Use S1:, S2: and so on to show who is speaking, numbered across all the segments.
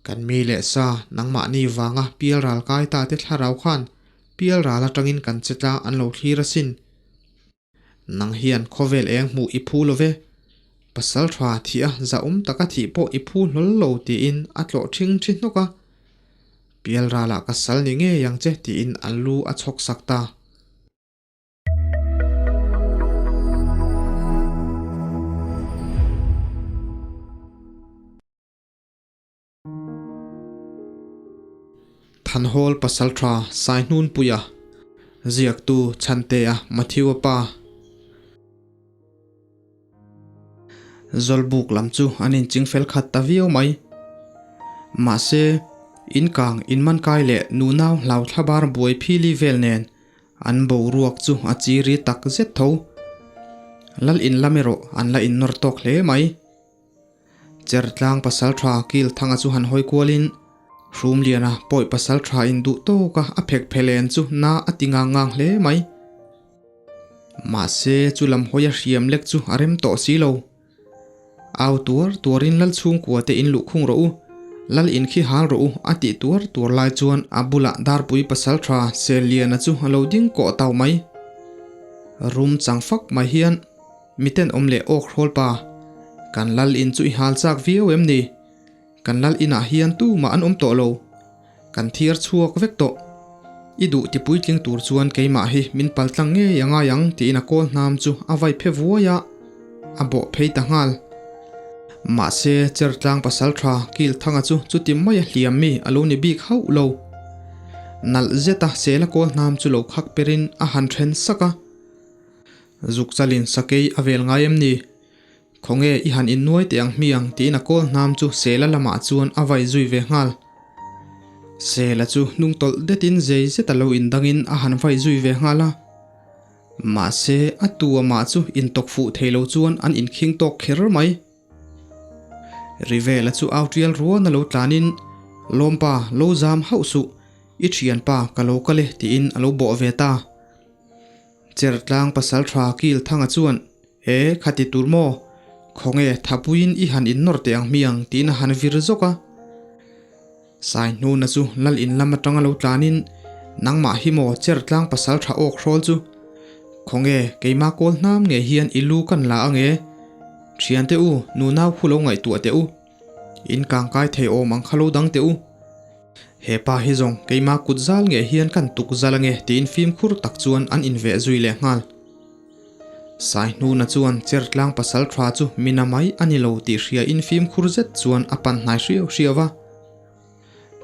S1: Kan mi leh sa nangmahni vanga pialral kai ta te thlarau khan pialral atangin kan che tlang an lo thlir asin. Nang hian khawvel eng hmuh i phu lo ve. Pasal tha thih a zahawm taka thih pawh i phu hlawl lo tiin a tlawh ṭhing ṭhi hnawk a. Pialralah ka sal ni ngei ang che tiin an lu a chhawk sak ta. Thanhawl Pasalṭha Saihnunpuia, Ziaktu Chhantea Matthew-a pa. Zawlbuk lam chu an inching fel khat ta viau mai. Mahse, inkang inmankai leh nunau hlau thlabar buai phili vel nen an boruak chu a chiri tak zet tho. Lal in lam erawh an la innawr tawk hle mai. Chertlang pasalṭha Kilthanga chu han hawi kualin Hrumliana pawi pasalṭha in duh tawka a phek phelen chu na a ti ngang ngang hle mai. Mahse chu lam hawi a hriam lek chu a rem tawh si lo. Au tuar tuarin lal chhungkua te in luhkhung rawh u, lal in khi hal rawh u a tih tuar tuar lai chuan a bulah Darpui pasalṭha Selliana chu a lo ding kawh tau mai. Rum chang fak mai hian. Miten awm leh awk hrawl pa. Kan lal in chu i hal chak viau em ni? Kan lal inah hian tumah an awm tawh lo. Kan thiar chhuak vek tawh. I duh ti puitling tur chuan keimah hi min pal tlang ngei a ngai ang tiin a kawl hnam chu a vai phe vuai a, a bawh phei ta nghal. Mahse, Chertlang pasaltha Kilthanga chu chuti maia hliam mi a lo ni bik hauh lo. Nalh zeta sela kawl hnam chu lo khak perin a han then sak a. Zuk chalin sakei a vel ngai em ni? Khawnge i han innuai teh ang hmiang tiin a kawl hnam chu Sela lamah chuan a vai zui ve nghal. Sela chu hnung tawlh detin zei zet a lo indangin a han vai zui ve nghal a. Mahse a tu amah chu intawk fuh thei lo chuan an inkhing tawk kher mai. Rivela chu au tial ruan a lo tlanin, Lawmpa, lo zam hauh suh, i thianpa ka lo kal e tiin a lo bawh ve ta. Chertlang pasaltha Kilthanga chuan, E, khati tur maw? Khawnge thapuiin i han innawr teh ang hmiang tiin a han vir zawk a. Saihnuna chu lal in lam atanga lo tlanin, Nangmah hi maw Chertlang pasaltha awk hrawl chu? Khawnge keima kawl hnam nge hian i lu kan la ange? Thiante u, nunau khu lo ngaihtuah teh u. In kangkai thei awm ang kha lo dang teh u. He pa hi zawng keima kut zal nge hian kan tuk zal ange tiin fimkhur tak chuan an inveh zui leh nghal. Saihnuna chuan Chertlang pasal tha chu mina mai a ni lo tih hria in fimkhur zet chuan a pan hnai hriau hriau a.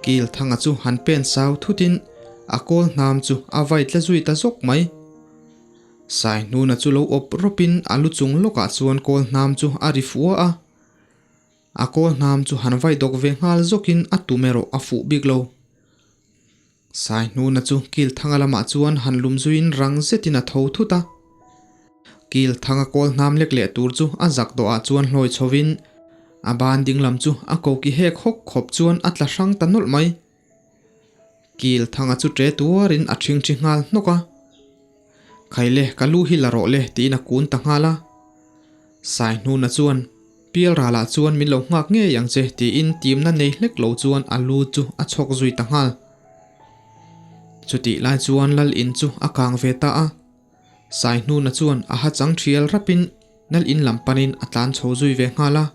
S1: Kilthanga chu han pen sau thutin a kawl hnam chu a vai tla zui ta zawk mai. Saihnuna chu lo awp rawpin a lu chung lawkah chuan kawl hnam chu a ri fua a. A kawl hnam chu han vai dawk ve nghal zawkin a tum erawh a fuh bik lo. Saihnuna chu Kilthanga lamah chuan han lum zuiin rang zetin a tho thut a. Kilthanga kawl hnam lek leh tur chu a zak dawhah chuan hlawi chhovin a ban ding lam chu a koki hek hawk khawp chuan a tla hrang ta nawlh mai. Kilthanga chu ṭe tuarin a ṭhingṭhi nghal hnawk a. Khaile ka lu hi la rawh le tiin a kun ta nghal a. Saihnuna chuan Pialralah chuan min lo nghak ngei ang che tiin timna nei hlek lo chuan a lu chu a chhawk zui ta nghal. Chutih lai chuan Lal in chu a kang ve ta a. Saihnuna chuan a ha chang thial rapin Lal in lam panin a tlan chho zui ve nghal a.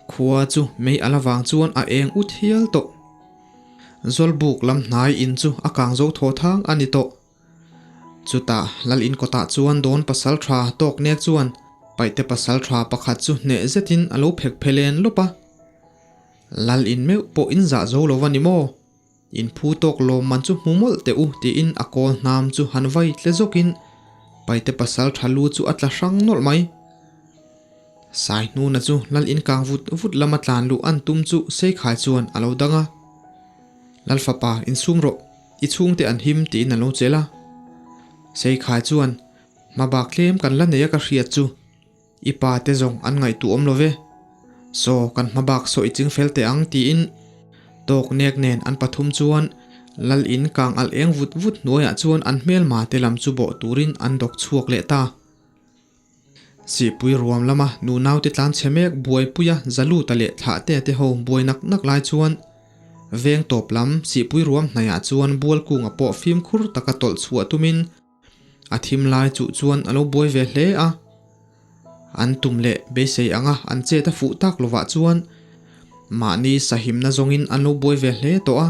S1: Khua chu mei a la vang chuan a eng ut hial tawh. Zawlbuk lam hnai in chu a kang zo thaw thang a ni tawh. Chutah Lal in kawtah chuan dawn pasal tha tawk nek chuan paihte pasal tha pakhat chu hneh zetin a lo phek phelen lawp a. Lal in meuh pawh in zah zo lo va ni maw? In phu tawk lawm man chu hmu mawlh teh u tiin a kawl hnam chu han vai tle zawkin paihte pasal tha lu chu a tla hrang nawlh mai. Saihnuna chu Lal in kang vut vut lama tlan luh an tum chu Seikhai chuan a lo dang a. Lal fapa insum rawh. I chhungte an him tiin an lo chelh a. Seikhai chuan, Hmabak tlem kan la nei a ka hriat chu. I pa te zawng an ngaihtuah awm lo ve. Saw kan hmabak saw i ching fel teh ang tiin tawk nek nen an pathum chuan Lal in kang alh eng vut vut hnuaiah chuan an hmelma te lam chu bawh turin an dawk chhuak leh ta. Sihpui ruam lama nunaute tlanchhe mek buaipuia Zaluta leh Thlahtea te ho buai nak nak lai chuan veng tawp lam Sihpui ruam hnaihah chuan Bualkunga pawh fimkhur taka tawlh chhuah tumin a thim lai chuh chuan a lo buai ve hle a. An tum leh beisei anga an chet a fuh tak lovah chuan mahni sahimna zawngin an lo buai ve hle tawh a.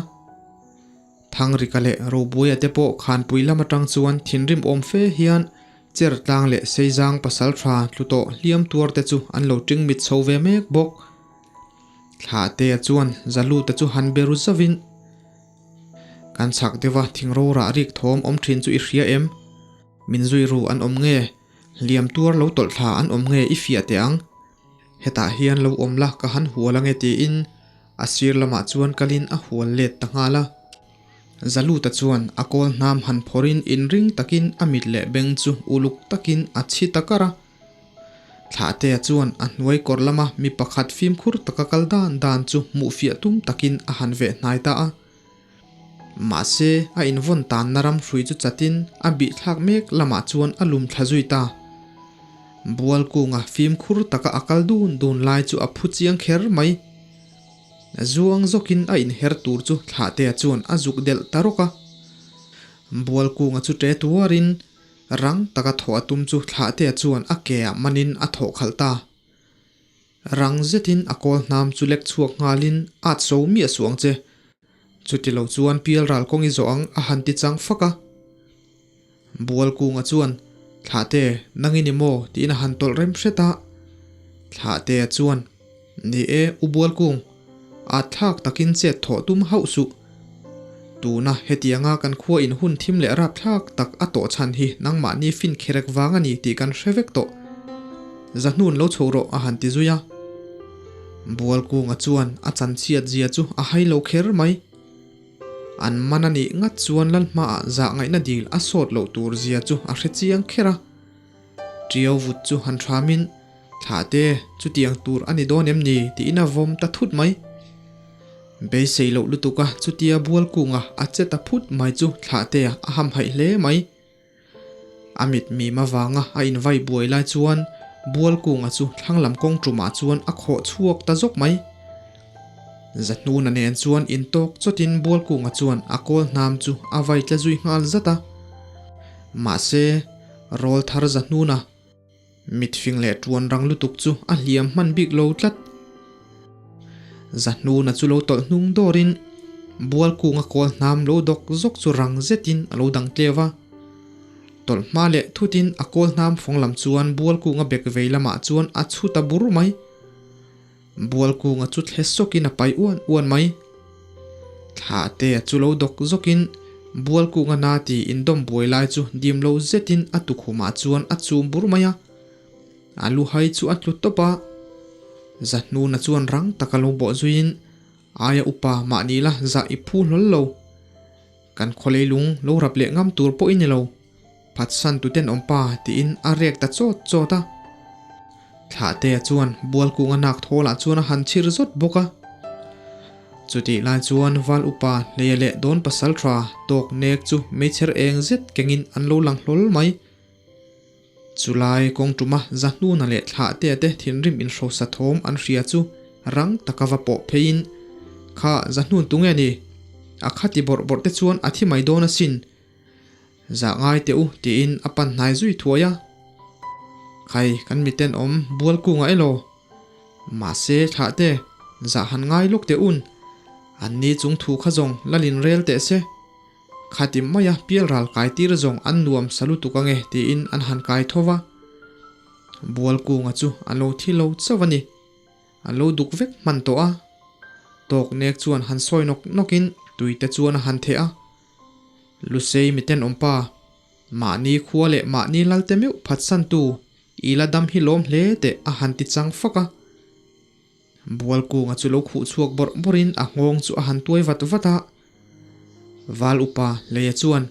S1: Thangrika leh Robuaia te pawh Khanpui lam atang chuan thinrim awm fe hian cher tlang leh Seizang pasal tha tlu tawh hliam tuar te chu an lo ting mit chho ve mek bawk. Thlahtea chuan Zaluta chu han be ru zauhin, Kan chhak deuha thingro rah rik thawm awm thin chu i hria em? Min zui ru an awm nge? Hliam tuar lo tawlh thla an awm nge i fiah teh ang? Hetah hian lo awm la ka han hual ange tiin a sir lamah chuan kalin a hual let ta nghal a. Zaluta chuan a kawl hnam han phawrhin inring takin a mit leh beng chu uluk takin a chhi ta kar a. Thlahtea chuan a hnuai kawr lama mi pakhat fimkhur taka kal dan dan chu hmuh fiah tum takin a han veh hnai ta a. Mahse, a invawn tanna ram hrui chu chatin a bih thlak mek lamah chuan a lum thla zui ta. Bual kunga fimkhur taka a kal dun dun lai chu a phu chiang kher mai. Zuang zawkin a inher tur chu Thlahtea chuan a zuk delh ta rawk a. Bual kunga chu ṭe tuarin rang taka thawh a tum chu Thlahtea chuan a ke ah manin a thawh khalh ta. Rang zetin a kawl hnam chu lek chhuak nghalin at so miah suh ang che. Chuti lo chuan pial ral kawng i zawh ang a han ti chang fak a. Bual kunga chuan, Thlahte, nang i ni maw? tiin a han tawlh rem hret a. Thlahtea chuan, Ni e, U Bual Kung, at thlak takin chet thawh tum hauh suh. Tuna hetianga kan khua in hun thim leh rapthlak tak a tawh chhan hi nangmahni fin kherek vang a ni tih kan hre vek tawh. Zahnun lo chho rawh a han ti zui a. Bualkunga chuan a chanchhiat zia chu a hai lo kher mai. An man a nih ngat chuan Lalhmaah zah ngaihna dil a sawt loh tur zia chu a hre chiang kher a. Ṭiau vut chu han hramin, Thlahte, chutiang tur a ni dawn em ni? tiin a vawm ta thut mai. Beisei loh lutuk a, chutia Bualkunga a che ta phut mai chu Thlahtea a hamhaih hle mai. A mit mim avanga a invai buai lai chuan Bualkunga chu thlanglam kawng tumah chuan a khawh chhuak ta zawk mai. Zahnuna nen chuan intawk chawtin Bualkunga chuan a kawl hnam chu a vai tla zui nghal zat a. Mahse, rawl thar Zahnuna mitfing leh tuan rang lutuk chu a hliam hman bik lo tlat. Zahnuna chu lo tawlh hnung dawrin Bualkunga kawl hnam lo dawk zawk chu rang zetin a lo dang tleu a. Tawlh hma leh thutin a kawl hnam fawng lam chuan Bualkunga bek vei lamah chuan a chhu ta bur mai. Bualkunga chu thle sawkin a pai uan uan mai. Thlahtea chu lo dawk zawkin Bualkunga na ti indawm buai lai chu dim lo zetin a tukhumah chuan a chum bur mai a. A luhai chu a tlu tawp a. Zahnuna chuan rang taka lo bawh zuiin aia upa mahni la zah i phu hlawl lo. Kan khawlei lung lo rap leh ngam tur pawh i ni lo. Phatsan tu tenawm pa tiin a rek ta chawt chawt a. Thlahtea chuan Bualkunga nak thawlah chuan a han chhir zawt bawk a. Chutih lai chuan Val upa Hleia leh Dawn pasal tha tawk nek chu meichher eng zet kengin an lo lang hlawl mai. Chulai kawng tuma Zahnuna leh Thlahtea te thinrim inhrosa thawm an hria chu rang taka va pawh pheiin, Kha Zahnun tunge ni? A khati bawrh bawrh te chuan a thi mai dawn asin. Zah ngai teh u tiin a pan hnai zui thuai a. Khai kan miten awm bual kunga elaw? Mahse thlah te, zah han ngai lawk teh un. An ni chung thu kha zawng lalin rel teh se. Khati maia pial ral kai tir zawng an nuam sa lutuk ange tiin an han kai tho va. Bual kunga chu a lo thi lo chauh a ni. A lo duk vek hman tawh a. Tawk nek chuan han sawi nawk nawkin tui te chuan a han theh a. Lusei miten awmpa, mahni khua leh mahni lalte meuh phatsantu i la dam hi lawm hle teh a han ti chang fak a. Bualkunga chu lo khuh chhuak bawrh bawrhin a nghawng chu a han tuai vat vat a. Val upa Leia chuan,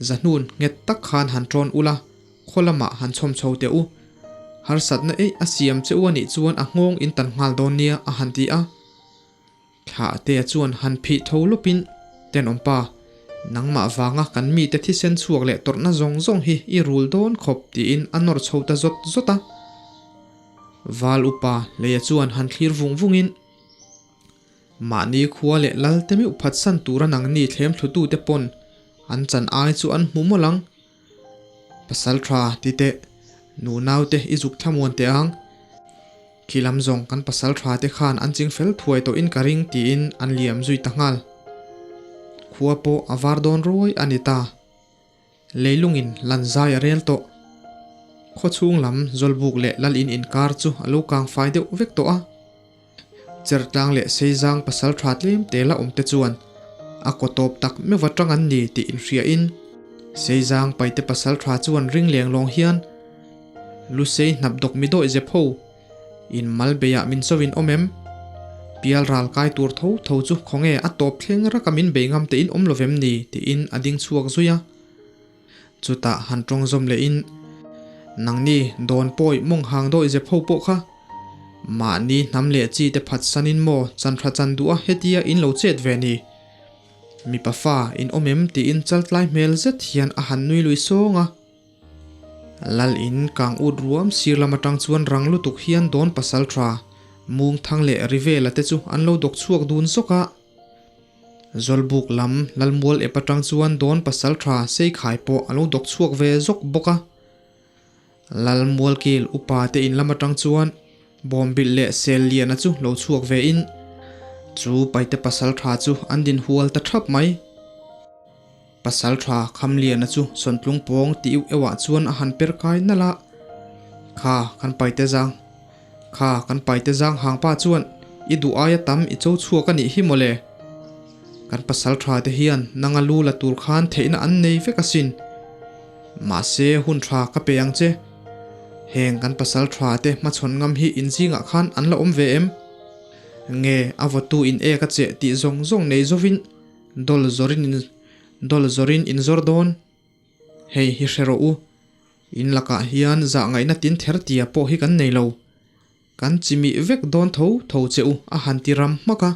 S1: Zahnun nghet tak khan han ṭawn ula, khaw lamah han chhawm chho teh u. Harsatna eih a siam che u a nih chuan a nghawng in tan nghal dawn nia a han ti a. Thlahtea chuan han phih tho lawpin, Tenawmpa, nangmah vanga kan mite thisen chhuak leh tawrhna zawng zawng hi i rul dawn khawp tiin a nawr chho ta zawt zawt a. Val upa Leia chuan han thlir vung vungin, Mahni khua leh lal te meuh phatsan tura nangni thlem thlutute pawn an chan ai chu an hmu mawlh ang. Pasal tha ti teh, nu naute i zuk thlamuan teh ang. Khi lam zawng kan pasal tha te khan an ching fel thuai tawhin ka ring tiin an liam zui ta nghal. Khua pawh a var dawn ruai a ni ta. Leilungin lan zai a rel tawh. Khaw chhung lam Zawlbuk leh Lal in inkar chu a lo kang fai deuh vek tawh a. Chertlang leh Seizang pasal tha tlem te la awm te chuan a kaw tawp tak meuh atang an ni tih inhriain Seizang paite pasal tha chuan ring leng lawng hian Lusei hnap dawk mi dawih zep ho in mal beiah min chauhin awm em? Pial ral kai tur tho tho chu khawnge a tawp thleng raka min bei ngam tein awm lovem ni tiin a ding chhuak zui a. Chutah han tawng zawm lehin, Nangni dawn pawi mawng hang dawih zep ho pawh kha mahni hnam leh chi te phat sanin maw chan tha chan duh a hetia in lo chet ve ni? Mipa fa in awm em tiin chaltlai hmel zet hian a han nui lui sawng a. Lal in kang ut ruam sir lam atang chuan rang lutuk hian dawn pasal tha mung thang leh ri vela te chu an lo dawk chhuak dun zawk a. Zawlbuk lam Lalmual ep atang chuan dawn pasal tha Seikhai pawh a lo dawk chhuak ve zawk bawk a. Lalmual kil upa te in lam atang chuan Bawmbilh leh Selliana chu lo chhuak ve in chu paite pasal tha chu an din hual ta thap mai. Pasal tha Khamliana chu Sawntlung pawng ti iuh euh ah chuan a han per kai nalh a, Kha kan paite zang. Kha kan paite zang hang pa chuan i duh aia tam i cho chhuak a nih hi mawle. Kan pasal tha te hian nanga lu la tur khan theihna an nei vek asin. Mahse hun tha ka pe ang che. Heng kan pasal tha te hmachhawn ngam hi inzingah khan an la awm ve em? Nge a vawtu in ek a cheh tih zawng zawng nei zovin dawl zawrin in dawl zawrin in zawr dawn? Hei hi hre rawh u, in lakah hian zah ngaihna tin ther tia pawh hi kan nei lo. Kan chimih vek dawn tho tho che u a han ti ram hmak a.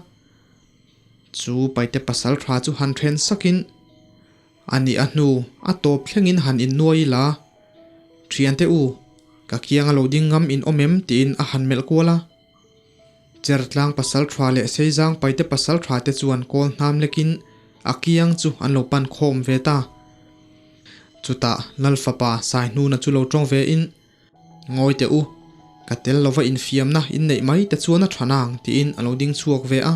S1: Chu paite pasal tha chu han then sakin, A nih a hnu, a tawp thlengin han innuai ila. Thiante u, ka kianga lo ding ngam in awm em tiin a han melh kual a. Chertlang pasal tha leh Seizang paite pasal tha te chuan kawl hnam lekin a kiang chu an lo pan khawm ve ta. Chutah Lal fapa Saihnuna chu lo tawng ve in, Ngawi teh u, ka tel lova infiamna in neih mai te chuan a tha nang tiin a lo ding chhuak ve a.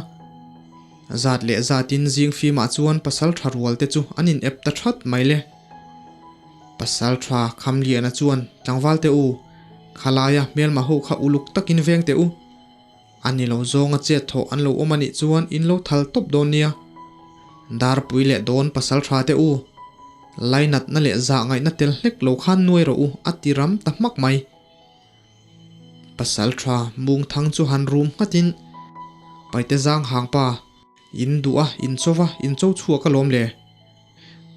S1: Zat leh zatin zing fimah chuan pasal tha rual te chu an in ep ta that mai le. Pasal tha Khamliana chuan tlangval teh u, Khalaia hmelma ho kha uluk takin veng teh u. A ni lo zawnga chet thawh an lo awm a nih chuan in lo thal tawp dawn nia. Darpui leh dawn pasal tha teh u. Lainatna leh zah ngaihna tel hlek lo khan nuai rawh u a ti ram ta hmak mai. Pasal tha mung thang chu han rum nghatin Paite zang hang pa, in duh a, in chaw va, in cho chhuak alawm le.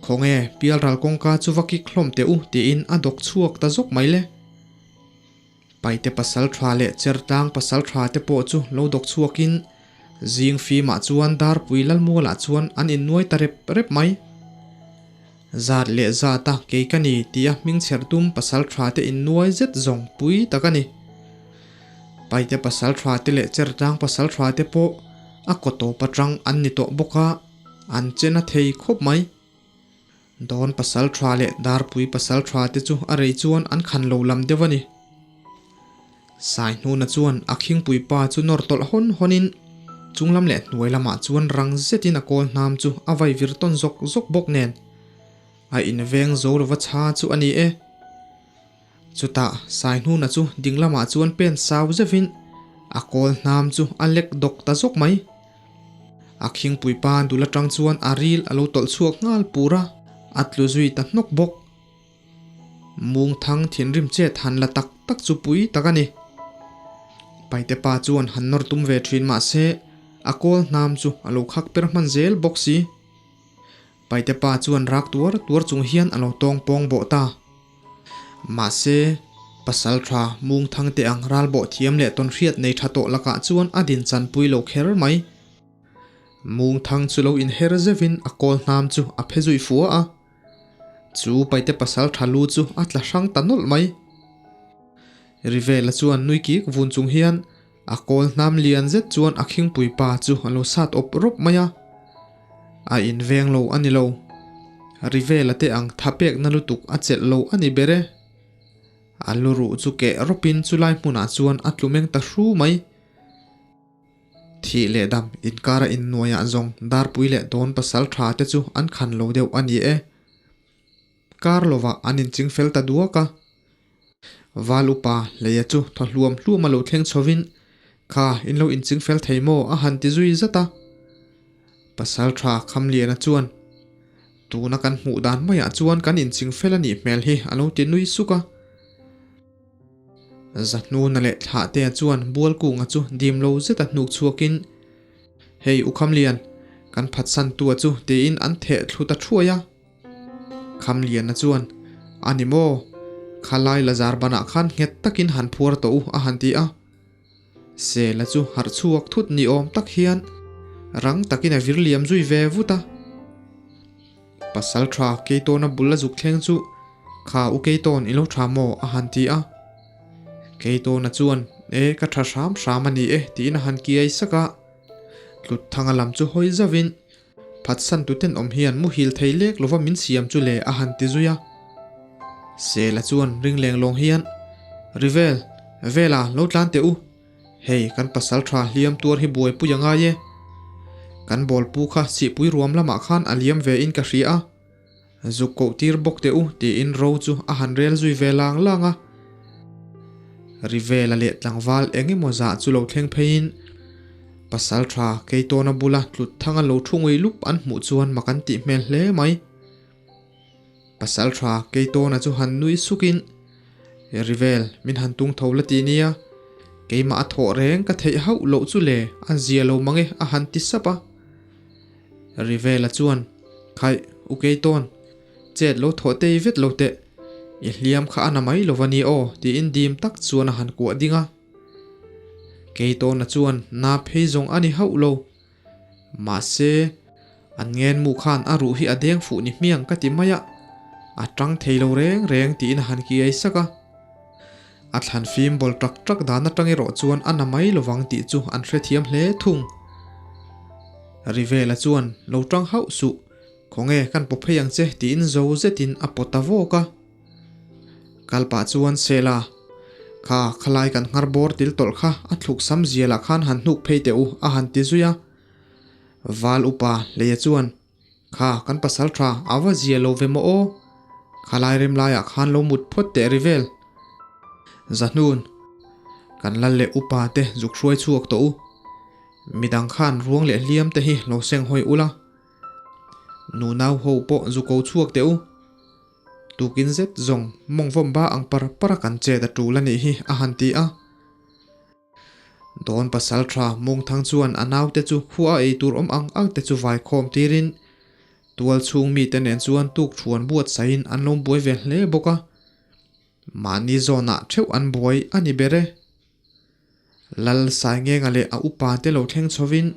S1: Khawnge, pialral kawngka chu va kik hlawm teh u tiin a dawk chhuak ta zawk mai le. Paite pasal tha leh Chertlang pasal tha te pawh chu lo dawk chhuakin zing fimah chuan Darpui Lalmualah chuan an innuai ta rep rep mai. Zat leh zata kei ka ni tia hming chher tum pasal tha te innuai zet zawng pui tak a ni. Paite pasal tha te leh Chertlang pasal tha te pawh a kaw tawp atang an ni tawh bawk a, an che na thei khawp mai. Dawn pasal tha leh Darpui pasal tha te chu a rei chuan an khan lo lam deuh a ni. Saihnuna chuan a khingpui pa chu nawr tawlh hawn hawnin chunglam leh hnuai lamah chuan rang zetin a kawl hnam chu a vai vir tawn zawk zawk bawk nen a inveng zo lova chha chu a ni e. Chutah Saihnuna chu ding lamah chuan pen sau zeuhin a kawl hnam chu a lek dawk ta zawk mai. A khingpui pa dul atang chuan a ril a lo tawlh chhuak nghal pur a, a tlu zui ta hnawk bawk. Mungthang thinrim chet han la tak tak chu pui tak a ni. Paite pa chuan han nawr tum ve thin mah se a kawl hnam chu a lo khak per hman zel bawk si. Paite pa chuan rak tuar tuar chung hian a lo tawng pawng bawh ta. Mahse, pasal tha mung thang te ang ral bawh thiam leh tawnhriat nei tha tawh lakah chuan a din chanpui lo kher mai. Mung thang chu lo inher zeuhin a kawl hnam chu a phe zui fua a. Chu paite pasal tha lu chu a tla hrang ta nawlh mai. Rivela chuan nui kik vun chung hian a kawl hnam lian zet chuan a khingpui pa chu a lo sat awp rawp mai a. A inveng lo a ni lo. Rivela te ang tha pekna lutuk a chelh lo a ni ber e. A luruh chu keh rawpin chulai hmunah chuan a tlu meng ta hru mai. Thih leh dam inkara innuaiah zawng Darpui leh Dawn pasal tha te chu an khan lo deuh a ni e. Kar lovah an inching fel ta duak a. Val upa Hleia chu thaw hluam hluam a lo thleng chhovin, Kha, in lo inching fel thei maw? a han ti zui zat a. Pasal tha Khamliana chuan, Tuna kan hmuh dan maiah chuan kan inching fel a nih hmel hi a lo ti nui suk a. Zahnuna leh Thlahtea chuan Bualkunga chu dim lo zeta hnuk chhuakin, Hei U Khamlian, kan phatsan tua chu tiin an theh thlu ta thuai a. Khamliana chuan, A ni maw? Khalai Lazar banah khan nghet takin han phuar tawh u a han ti a. Sela chu harh chhuak thut ni awm tak hian rang takin a vir liam zui ve vut a. Pasal tha Keitawna bul a zuk thleng chu, Kha u Keitawn i lo tha maw? a han ti a. Keitawna chuan, E ka tha hram hram a ni e tiin a han kiai sak a. Tluthanga lam chu hawi zauhin, Phatsan tu tenawm hian muhil thei lek lova min siam chu le a han ti zui a. Sela chuan ring leng lawng hian, Rivel, Vela lo tlan teh u. Hei kan pasal tha hliam tuar hi buaipui a ngai e. Kan bawlpu kha sihpui ruam lamah khan a liam ve in ka hria a. Zuk koh tir bawk teh u tiin ro chu a han rel zui ve lang lang a. Rivela leh tlangval eng emaw zah chu lo thleng pheiin pasal tha Keitawna bula tlut thanga lo thu ngui lup an hmuh chuan mak an tih hmel hle mai. Pasal tha Keitawna chu han nui sukin, Rivel, min han tung tho la ti nia, keimah a thawh reng ka theih hauh loh chu le a zia lo mang e a han ti sap a. Rivela chuan, Khaih, u Keitawn, chet lo thawh tei vet lo teh, i hliam kha a na mai lo va ni aw, tiin dim tak chuan a han kuah ding a. Keitawna chuan na phei zawng a ni hauh lo. Mahse, an ngenmu khan a ruh hi a deng fuh ni hmiang ka ti mai a, a tang thei lo reng reng tiin a han kiai sak a. A thlan fim bawl tak tak dan atang erawh chuan a na mai lovang tih chu an hrethiam hle thung. Rivela chuan lo tang hauh suh, khawnge kan paw phei ang che tiin zo zetin a paw ta vawk a. Kal pah chuan Sela, kha khalai kan nghar bawr til tawlh kha a thluk sam zialah khan han hnuk phei teh u a han ti zui a. Val upa Hleia chuan Kha kan pasal tha a va zia lo ve maw aw? Kha lai rem laiah khan lo mut phawt teh ri vel. Zahnun, kan lal leh upa te zuk hruai chhuak tawh u. Midang khan ruang leh hliam te hi lo seng hawi ula. Nunau ho pawh zu ko chhuak teh u. Tukin zet zawng mawngvawm ba ang par par a kan chet a tul a nih hi a han ti a. Dawn pasal tha Mungthang chuan a naute chu khua a ei tur awm ang ang te chu vai khawm tirin tual chhung mite nen chuan tuk thuan buatsaihin an lo buai ve hle bawk a. Mahni zawnah theuh an buai a ni ber e. Lal Saingenga leh a upa te lo thleng chhovin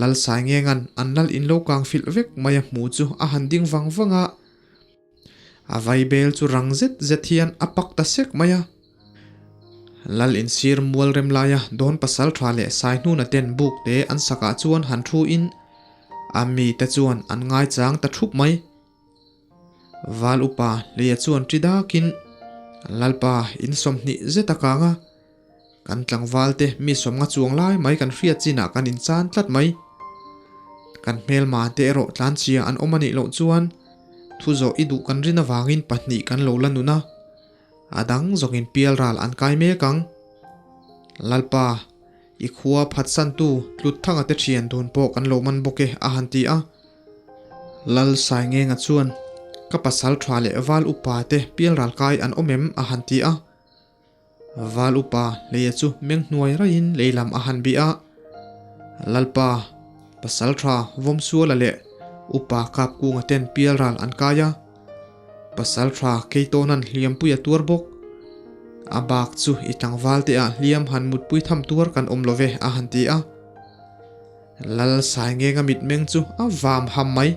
S1: Lal Saingenga'n an lal in lo kang filh vek mai a hmu chu a han ding vang vang a. A vaibel chu rang zet zet hian a pak ta sek mai a. Lal insir mual rem laia dawn pasal tha leh sai hnuna ten buk te an sakah chuan han thu in a mite chuan an ngaichang ta thup mai. Val upa Hleia chuan ṭi dakin Lalpa in 20 zet a kang a, kan tlangval te mi sawmnga chuang lai mai kan hriat chinah kan inchan tlat mai. Kan hmelma te erawh tlanchhia an awm a nih loh chuan thu zawh i duh kan rin avangin pahnih kan lo la nun a, a dang zawngin pial ral an kai mek ang. Lalpa, i khua phatsantu Tluthanga te thian dun pawh kan lo man bawk e a han ti a. Lal Saingenga chuan, Ka pasal tha leh val upa te pial ral kai an awm em? a han ti a. Val upa Hleia chu meng hnuai raiin lei lam a han bih a. Lalpa, pasal tha Vawmsuala leh upa Kapkunga ten pial ral an kai a. Pasal tha Keitawnan hliampui a tuar bawk. A bak chu i tlangval te ah hliam han mutpui tham tuar kan awm lo ve a han ti a. Lal Saingenga mitmeng chu a vam ham mai.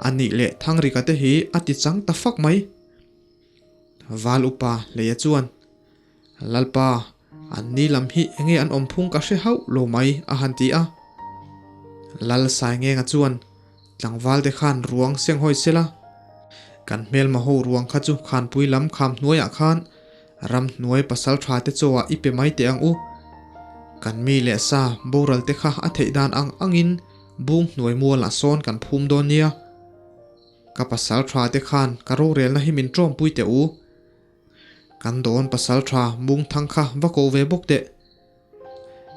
S1: A nih leh Thangrika te hi a ti chang ta fak mai. Val upa Hleia chuan. Lalpa, an ni lam hi enge an awm phung ka hre hauh lo mai, a han ti a. Lal Saingenga chuan, Tlangval te khan ruang senghawi sela, kan hmelma ho ruang kha chu khanpui lam kham hnuaiah khan ramhnuai pasal tha te chaw ah i pe mai teh ang u. Kan mi leh sa boral te kha a theih dan ang angin bung hnuai mualah sawn kan phum dawn nia. Ka pasal tha te khan ka rorelna hi min tawmpui teh u. Kan dawn pasal tha mung thang kha va ko ve bawk teh.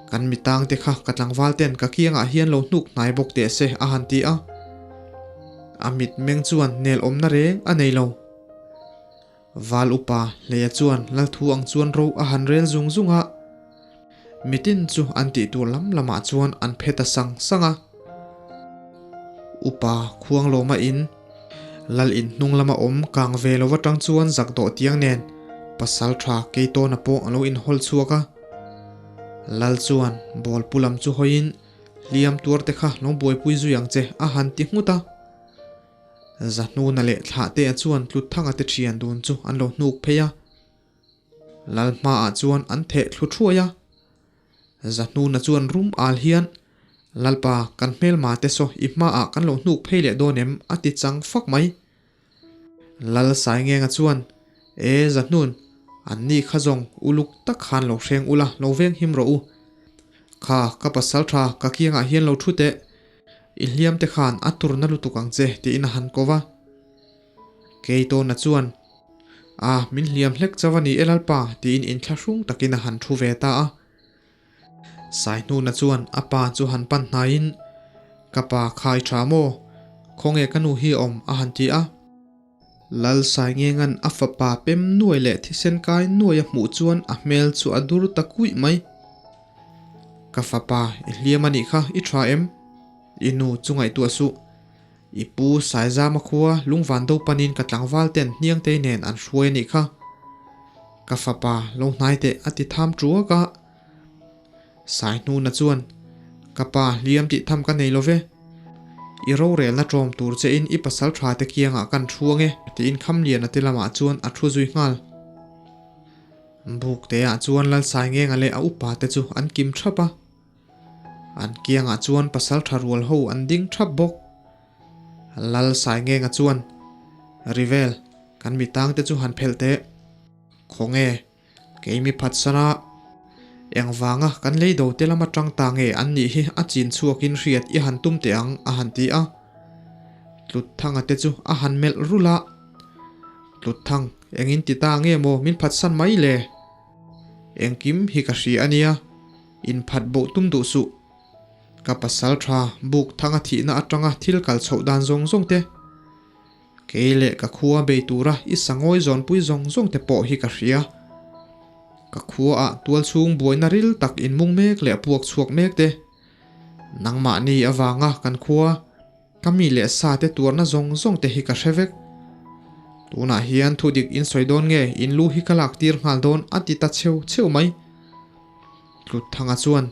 S1: Kan mi tang te kha ka tlangval ten ka kiangah hian lo hnuk hnai bawk teh se a han ti a. A mit meng chuan nel awmna reng a nei lo. Val upa Hleia chuan Lalthu ang chuan ro a han rel zung zung a. Mitin chu an tih tur lam lamah chuan an phe ta sang sang a. Upa Khuanglawma in Lal in hnung lama awm kang ve lo atang chuan zak dawh tiang nen pasal tha Keitawna pawh a lo inhawl chhuak a. Lal chuan ball pu lam chu hawiin hliam tuar te kha lo buaipui zui ang che a han ti nghut a. Zahnuna leh Thlahtea chuan Tluthanga te thian dun chu an lo hnuk phei a. Lal hmaah chuan an theh thlu thuai a. Zahnuna chuan rum al hian, Lalpa, kan hmelma te saw i hmaah kan lo hnuk phei leh dawn em? a ti chang fak mai. Lal Saingenga chuan, E Zahnun, an ni kha zawng uluk tak khan lo hreng ula, lo veng him rawh u. Kha, ka pasal tha, ka kiangah hian lo thu teh. I hliam te khan a tur na lutuk ang che, tiin a han ko va. Keitawna chuan, A, min hliam hlek chauh a ni e Lalpa, tiin inthlahrung takin a han thu ve ta a. Saihnuna chuan a pa chu han pan hnaiin, Ka pa khai tha maw? Khawnge ka nu hi a awm? a han ti a. Lal Saingenga'n a fapa pem nuai leh thisen kai nuai a hmuh chuan a hmel chu a dur ta kuih mai. Ka fapa, i hliam a nih kha, i tha em? I nu chu ngaihtuah suh. I pu Saizama khua lungvan do panin ka tlangval ten hniangtei nen an hruai a nih kha. Ka fapa lo hnai teh a ti tham tuak a. Saihnuna chuan, Ka pa hliam tih tham ka nei lo ve. I rorelna tlawm tur che in i pasal tha te kiangah kan thu ange tiin Khamliana te lamah chuan a thu zui nghal. Bukteah chuan Lalsaingenga leh a upa te chu an kim thap a. An kiangah chuan pasal tha rual ho an ding thap bawk. Lal Saingenga chuan, Rivel, kan mi tangte chu han phelh teh. Khawnge, kei mi phatsana engvanga kan lei do te lama tang ta nge an nih hi a chin chhuakin hriat i han tum teh ang a han ti a. Tlut Thanga te chu a han melh rulh a. Tlut Thang, engin ti ta nge maw min phatsan mai le? Engkim hi ka hria a nia. Inphat boh tum duh suh. Ka pasal tha buk thanga thihna atanga thil kal chhoh dan zawng zawng te, kei leh ka khua bei tura i sangawi zawnpui zawng zawng te pawh hi ka hria. Ka khuaah tual chhung buaina ril tak inmung mek leh puak chhuak mek te, nangmahni avanga kan khua, Ka mi leh sa te tuarna zawng zawng te hi ka hre vek. Tunah hian thu dik in sawi dawn nge in lu hi ka lak tir nghal dawn a ti ta cheu cheu mai. Tluthanga chuan,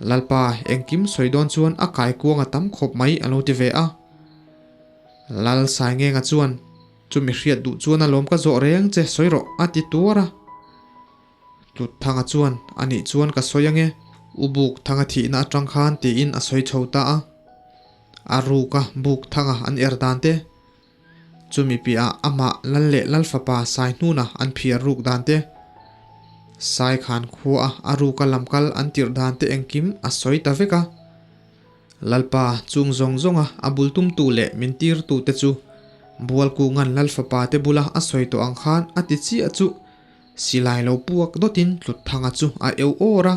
S1: Lalpa, engkim sawi dawn chuan a kaikuang a tam khawp mai a lo ti ve a. Lal Saingenga chuan, Chumi hriat duh chuan a lawm ka zawh reng che sawi rawh a ti tuar a. Tluthanga chuan, Anih chuan ka sawi ange, U Buk Thanga thihna atang khan tiin a sawi chho ta a. A ruka Buk Thanga an er dan te, chumi piahah amah Lal leh Lal fapa Sai hnuna an phiar ruk dan te, Sai khan khuaa a ruka lamkal an tirh dan te engkim a sawi ta vek a. Lalpa chung zawng zawnga a bul tumtu leh min tirtu te chu Bualkunga'n Lal fapa te bula a sawi tawh ang khan a ti chiah chu Silai lo puak dawtin Tluthanga chu a eu awr a,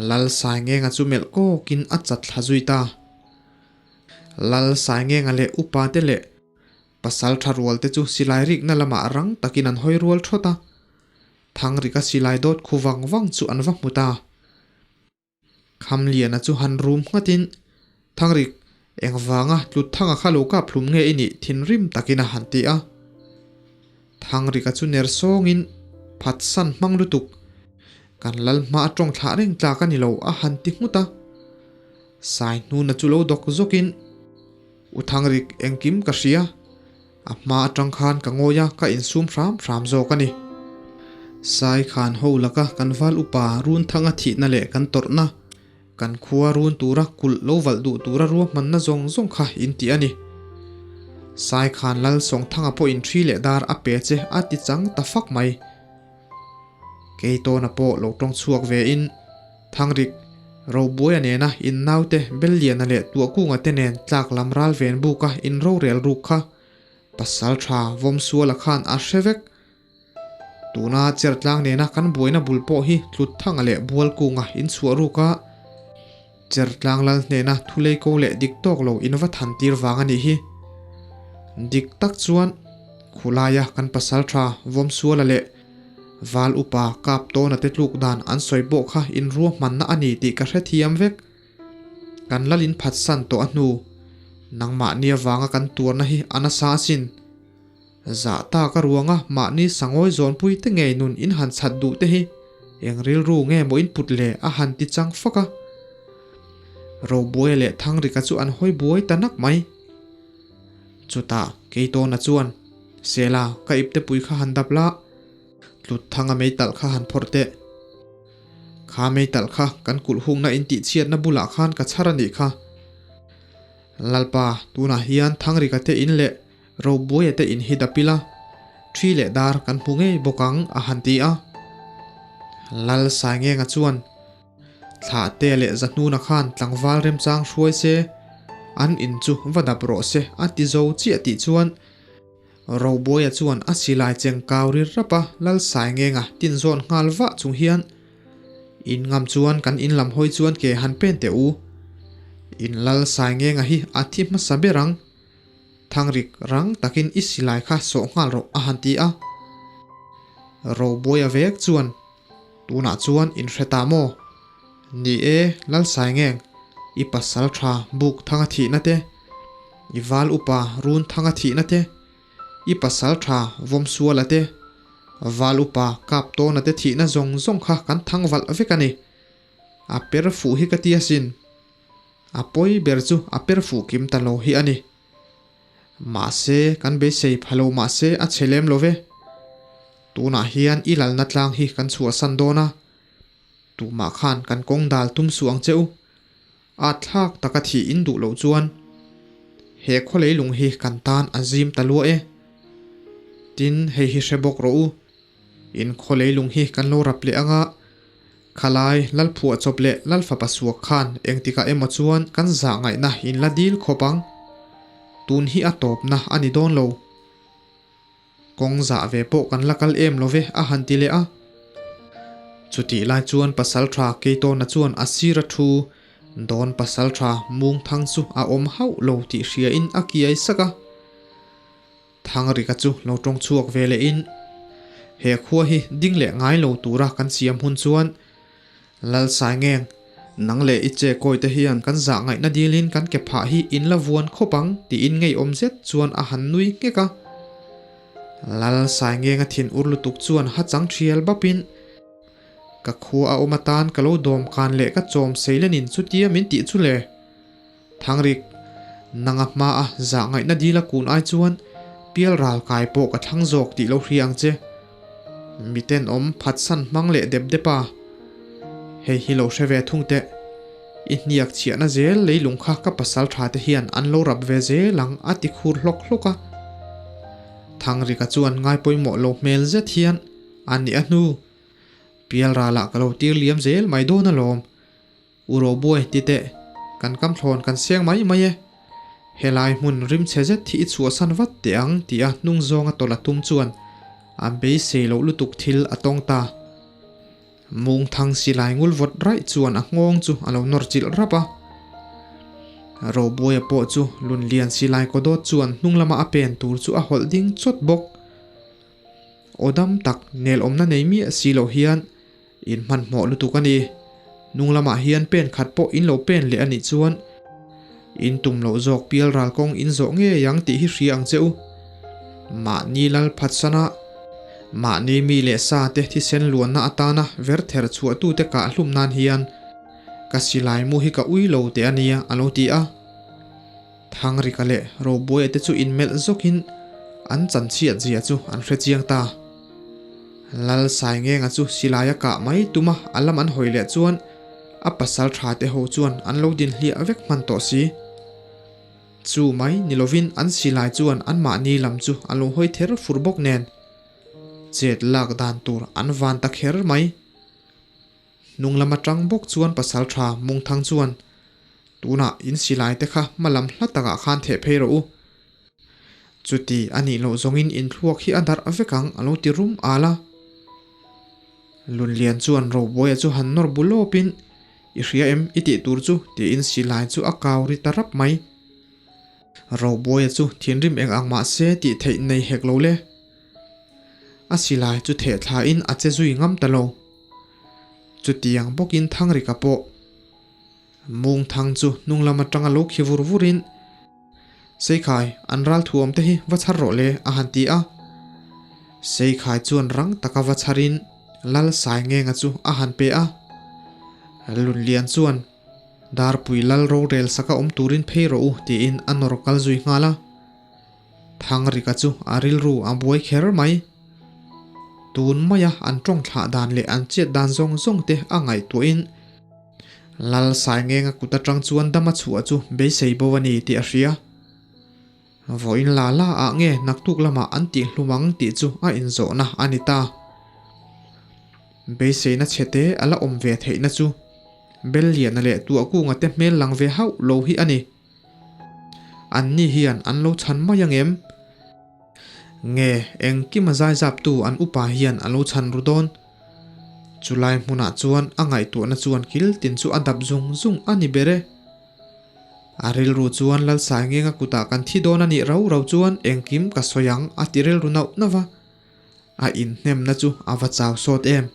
S1: Lal Saingenga chu melh kawkin a chat thla zui ta. Lal Saingenga leh upa te leh pasal tha rual te chu silai rikna lamah rang takin an hawi rual thawt a, Thangrika silai dawt khu vang vang chu an va hmu ta. Khamliana chu han rum nghatin, Thangrik, engvanga Tluthanga kha lo kap hlum nge i nih thinrim takin a han ti a. Thangrika chu ner sawngin, Phatsan hmang lutuk, kan lal hma a tawng thlah reng tlak a ni lo a han ti nghut a. Saihnuna chu lo dawk zawkin, U Thangrik, engkim ka hria. A hma atang khan ka ngawi a, ka insum hram hram zawk a ni. Sai khan ho laka kan val upa Runthanga thihna leh kan tawrhna, kan khua run tura kulh lo valh duh tura ruahmanna zawng zawng kha in ti a ni. Sai khan Lal Sawngthanga pawhin thi leh dar a pe che a ti chang ta fak mai. Keitawna pawh lo tawng chhuak ve in, Thangrik, Robuaia nena in naute Belliana leh Tuahkunga te nen tlak lam ral ven buka in rorel ruk kha pasal tha Vawmsuala khan a hre vek. Tuna Chertlang nena kan buaina bul pawh hi Tluthanga leh Bualkunga in chhuah ruk a, Chertlang lal hnena thulei ko leh dik tawk lo in va than tir vang a nih hi. Dik tak chuan khulaia kan pasal tha Vawmsuala leh Val upa kap tawna te tluk dan an sawi pawh kha in ruahmanna a ni tih ka hrethiam vek. Kan lal in phatsan tawh a hnu, nangmahni avanga kan tuarna hi a nasa asin. Zah tak a ruanga mahni sangawi zawnpui te ngei nun in han chhat duh te hi eng rilru nge maw in put le a han ti chang fak a. Robuaia leh Thangrika chu an hawi buai ta nak mai. Chutah Keitawna chuan, Sela, ka ipte pui kha han dap la, tlut thanga meitalh kha han phawrh teh. Kha meitalh kha kan kulh hungna in tihchhiatna bulah khan ka chhar a nih kha. Lalpa, tunah hian Thangrika te in leh Robuaia te in hi dap ila, thi leh dar kan hmu ngei bawk ang, a han ti a. Lal Saingenga chuan, Thlah te leh Zahnuna khan tlangval remchang hruai se, an in chu va dap rawh se, a ti zo chiah tih chuan Robuaia chuan a silai cheng kau ri rap a, Lal Saingenga tin zawn nghal vah chung hian, In ngam chuan kan in lam hawi chuan ke han pen teh u. In Lal Saingenga hi a thi hmasa ber ang. Thangrik rang takin i silai kha sawh nghal rawh a han ti a. Robuaia vek chuan, Tunah chuan in hre ta maw? Ni e, Lalsaingeng, i pasal tha buk thanga thihna te, i val upa run thanga thihna te, i pasal tha vawmsuala te, val upa kap tawna te thihna zawng zawng kha kan thang valh vek a ni. A per fuh hi ka ti asin. A pawi ber chu a per fuh kim ta lo hi a ni. Mahse, kan beisei pha lo mahse a chhe lem lo ve. Tunah hian i lalna tlang hi kan chhuahsan dawn a, tumah khan kan kawng dal tum suh ang che u. At thlak taka thih in duh loh chuan he khawlei lung hi kan tan a zim ta lua e. Tin, hei hi hre bawk rawh u. In khawlei lung hi kan lo rap leh anga, khalai Lalphuah chawp leh Lalfapa suak khan engtikah emaw chuan kan zah ngaihna in la dil khawp ang. Tun hi a tawpna a ni dawn lo. Kawng zah ve pawh kan la kal em lo ve a han ti leh a. Chutih lai chuan Pasaltha Keitawna chuan a sir a thu dawn Pasaltha Mungthang chu a awm hauh lo tih hriain a kiai sak a. Thangrika chu lo tawng chhuak ve leh in, He khua hi ding leh ngai lo tura kan siam hun chuan Lalsaingeng, nang leh i che kawi te hian kan zah ngaihna dilin kan ke phah hi in la vuan khawp ang tiin ngeiawm zet chuan a han nui nghek a. Lalsaingenga thin ur lutuk chuan ha chang thial bap in, Ka khua a awm atan ka lo dawm kan leh ka chawm seilenin chutia min tih chu le. Thangrik, nanga hmaa zah ngaihna dila kun ai chuan pial ral kai pawh ka thlang zawk tih lo hria ang che. Miten awm phatsan hmang leh dep dep a, hei hi lo hre ve thung teh. I hniak chhiahna zel leilung kha ka pasal tha te hian an lo rap ve zel ang a ti khur hlawk hlawk a. Thangrika chuan ngaipawimawh lo hmel zet hian a nih a hnu. Pial ralah ka lo tir liam zel mai dawn alawm. U Robuai ti teh, kan kam thlawn kan seng mai mai e. Helai hmun rimchhe zet hi i chhuahsan vat teh ang tia hnung zawnga tawlh a tum chuan a beisei loh lutuk thil a tawng ta. Mungthang silai ngul vawt raih chuan a nghawng chu a lo nawr chilh rap a. Robuaia pawh chu lunlian silai kaw dawt chuan hnung lama a pen tur chu a hawlh ding chawt bawk. Aw dam tak nelawmna nei miah si loh hian In hmanhmawh lutuk a ni. Hnung lamah hian pen khat pawh in lo pen leh a nih chuan in tum loh zawk pial ral kawng in zawh ngei ang tih hi hria ang che u. Mahni lal phatsana, mahni mi leh sa te thisen luanna atana ver ther chhuahtute kah hlum nan hian ka silai mu hi ka ui lo teh a nia a lo ti a. Thangrika leh Robuaia te chu inmelh zawkin an chanchhiat zia chu an hre chiang ta. Lal Saingenga chu silai a kah mai tum a, a lam an hawi leh chuan a pasal tha te ho chuan an lo din hliah vek hman tawh si. Chu mai ni lovin an silai chuan anmahni lam chu a lo hawi ther fur bawk nen chet lak dan tur an van ta kher mai. Hnung lam atang bawk chuan pasal tha Mungthang chuan tunah in silai te kha hma lam hla takah khan theh phei rawh u. Chuti a nih loh zawngin inthluak hi a darh vek ang a lo ti rum al a. Lunlian chuan Robuaia chu han nawr bu lawpin, I hria em i tih tur chu tiin silai chu a kau ri ta rap mai. Robuaia chu thinrim eng ang mah se tih theih nei hek lo le. A silai chu theh thlain a che zui ngam ta lo. Chutiang bawkin Thangrika pawh. Mungthang chu hnung lam atanga lo khi vur vurin, Seikhai, an ral thuam te hi va chhar rawh le, a han ti a. Seikhai chuan rang taka va chharin Lal Saingenga chu a han pe a. Lunlian chuan, Darpui Lal rorel saka awm turin phei rawh u, tiin a nawr kal zui nghal a. Thangrika chu a rilru a buai kher mai. Tun maia an tawng thlah dan leh an chet dan zawng zawng te a ngaihtuahin Lal Saingenga kut atang chuan dama chhuah chu beisei bo a ni tih a hria. Vawiin la la ah nge naktuk lamah an tih hlum ang tih chu a inzawhna a ni ta. Beiseina chhete a la awm ve theihna chu Belliana leh Tuahkunga te hmel lang ve hauh lo hi a ni. Anni hian an lo chhan mai ang em? Nge engkima zaizaptu an upa hian a lo chhan ru dawn? Chulai hmunah chuan a ngaihtuahna chuan kil tin chu a dap zung zung a ni ber e. A rilru chuan Lalsaingenga kutah kan thi dawn a nih rau rau chuan engkim ka sawi ang a ti rilru nauh nauh va. A inhnemna chu a va chau sawt em.